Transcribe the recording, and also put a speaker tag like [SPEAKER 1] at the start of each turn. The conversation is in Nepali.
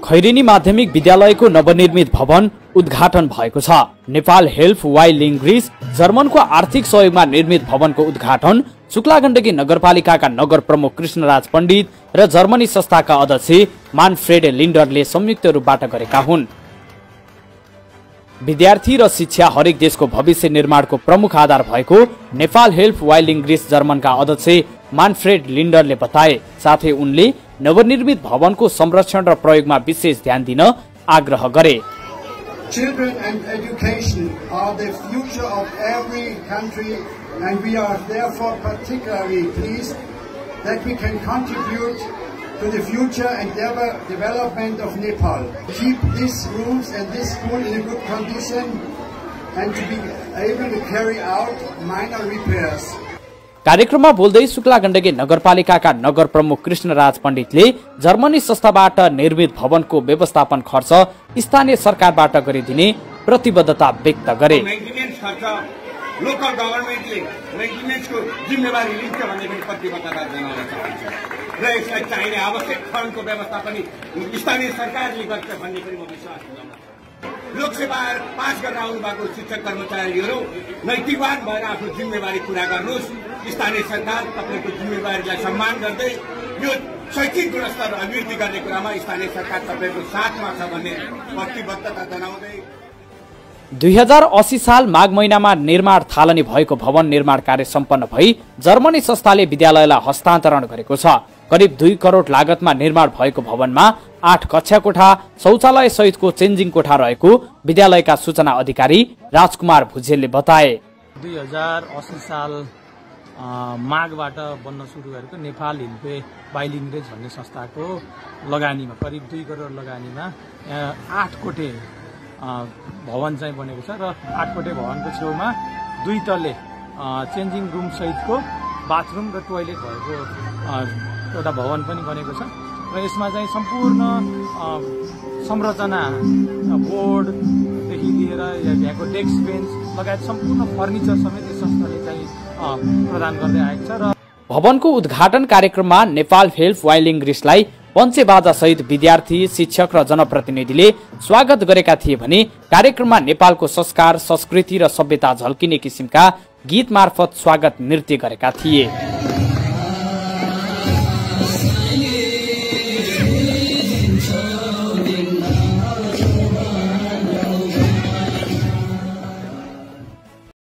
[SPEAKER 1] खैरेनी माध्यमिक विद्यालयको नवनिर्मित भवन उद्घाटन भएको छ। नेपाल हेल्प वाइलिङ ग्रिस जर्मनको आर्थिक सहयोगमा निर्मित भवनको उद्घाटन शुक्ला गण्डकी नगरपालिकाका नगर प्रमुख कृष्णराज पण्डित र जर्मनी संस्थाका अध्यक्ष मानफ्रेड लिन्डरले संयुक्त रूपबाट गरेका हुन्। विद्यार्थी र शिक्षा हरेक देशको भविष्य निर्माणको प्रमुख आधार भएको नेपाल हेल्प वाइलिङ ग्रिस जर्मनका अध्यक्ष मानफ्रेड लिन्डरले बताए। साथै उनले नवनिर्मित भवनको संरक्षण र प्रयोगमा विशेष ध्यान दिन आग्रह गरे।
[SPEAKER 2] Children and education are the future of every country, and we are therefore particularly pleased that we can contribute to the future and development of Nepal. Keep these rooms and this school in a good condition and to be able to carry out minor repairs.
[SPEAKER 1] कार्यक्रममा बोल्दै शुक्ला गण्डकी नगरपालिकाका नगर प्रमुख कृष्णराज पण्डितले जर्मनी संस्थाबाट निर्मित भवनको व्यवस्थापन खर्च स्थानीय सरकारबाट गरिदिने प्रतिबद्धता व्यक्त गरे।
[SPEAKER 3] लोकल गभर्नमेन्टले मेन्टेनेन्सको जिम्मेवारी लिन्छ भन्ने पनि प्रतिबद्धता जनाउन चाहन्छ र यसलाई चाहिने आवश्यक फन्डको व्यवस्था पनि स्थानीय सरकारले गर्छ भन्ने पनि म विश्वास गर्छु। लोकसेवा पास गर्न आउनु भएको शिक्षक कर्मचारीहरू नैतिकवान भएर आफ्नो जिम्मेवारी पूरा गर्नुहोस्। स्थानीय सरकार तपाईँको जिम्मेवारीलाई सम्मान गर्दै यो शैक्षिक गुणस्तर अभिवृद्धि गर्ने कुरामा स्थानीय सरकार तपाईँको साथमा छ भन्ने प्रतिबद्धता जनाउँदै
[SPEAKER 1] 2080 साल माघ महिनामा निर्माण थालनी भएको भवन निर्माण कार्य सम्पन्न भई जर्मनी संस्थाले विद्यालयलाई हस्तान्तरण गरेको छ। करिब 2 करोड लागतमा निर्माण भएको भवनमा 8 कक्षा कोठा, शौचालय सहितको चेन्जिङ कोठा रहेको विद्यालयका सूचना अधिकारी राजकुमार भुजेलले बताए।
[SPEAKER 4] 2080 साल माघबाट बन्न सुरु गरेको नेपाल हेल्प वाइलिङ ग्रिस भन्ने संस्थाको लगानीमा करिब 2 करोड लगानीमा 8 कोठे भवन चाहिँ बनेको छ र 8 कोठे भवनको छेउमा 2 तले चेन्जिङ रुम सहितको बाथरुम र टोयलेट भएको एउटा भवन पनि बनेको छ र यसमा चाहिँ सम्पूर्ण संरचना बोर्डदेखि लिएर यहाँको डेस्क बेन्च लगायत सम्पूर्ण फर्निचर समेत यस संस्थाले चाहिँ प्रदान गर्दै आएको छ। र
[SPEAKER 1] भवनको उद्घाटन कार्यक्रममा नेपाल हेल्प वाइलिङ ग्रिसलाई पञ्चेबाजा सहित विद्यार्थी, शिक्षक र जनप्रतिनिधिले स्वागत गरेका थिए भने कार्यक्रममा नेपालको संस्कार, संस्कृति र सभ्यता झल्किने किसिमका गीत मार्फत स्वागत नृत्य गरेका थिए।